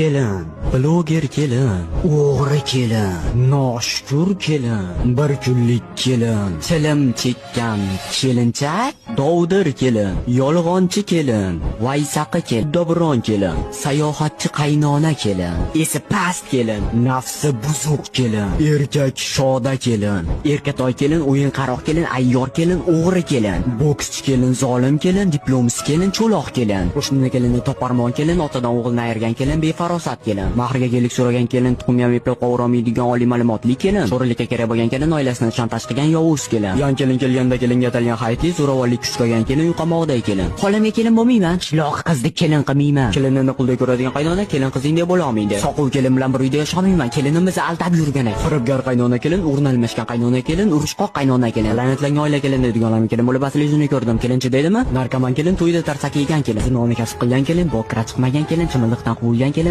Kelin, bloger kelin, o'g'ri kelin, noshukur kelin, bir kunlik kelin, chilim chekkan kelinchak, dovdir kelin, yolg'onchi kelin, vaysaqi kelin, dobron kelin, sayohatchi qaynona kelin, esi past kelin, nafsi buzuq kelin, erkak shoda kelin, erkatoy kelin, o'yinqaroq kelin, ayyor kelin, o'g'ri kelin, bokschi kelin, zolim kelin, diplomsiz kelin, cho'loq kelin, qo'shnini kelini toparmon kelin, otadan o'g'ilni ayirgan kelin, befarosat kelin, mahriga gelik so'ragan kelin, tuxumni eplab qovurolmaydigan oliy ma'lumotli kelin, cho'rilikka kerak bo'lgan kelin, oilasini shantaj qilgan yovuz kelin, yon kelin kelganda kelinga atalgan hayitli zo'ravonlik kuch qo'ygan kelin, uyqamog'day kelin. Xolamga kelin bo'lmayman, qishloq qizni kelin qilmayman. Kelinini quldek ko'radigan qaynona kelin qizingdek bo'la olmaydi. Soquv kelin bilan bir uyda yashaolmayman, kelinimizni aldab yurgan ekan. Firibgar qaynona kelin, o'rni almashgan qaynona kelin, urushqoq qaynona kelin, la'natlangan oila kelin deydigan kelin bo'lib asli yuzini ko'rdim. Kelinchi deydimi? Narkoman kelin, to'yda tarsaki yegan kelin, zinoni kasb qilgan kelin, bokira chiqmagan kelin, chimildiqdan quvilgan kelin.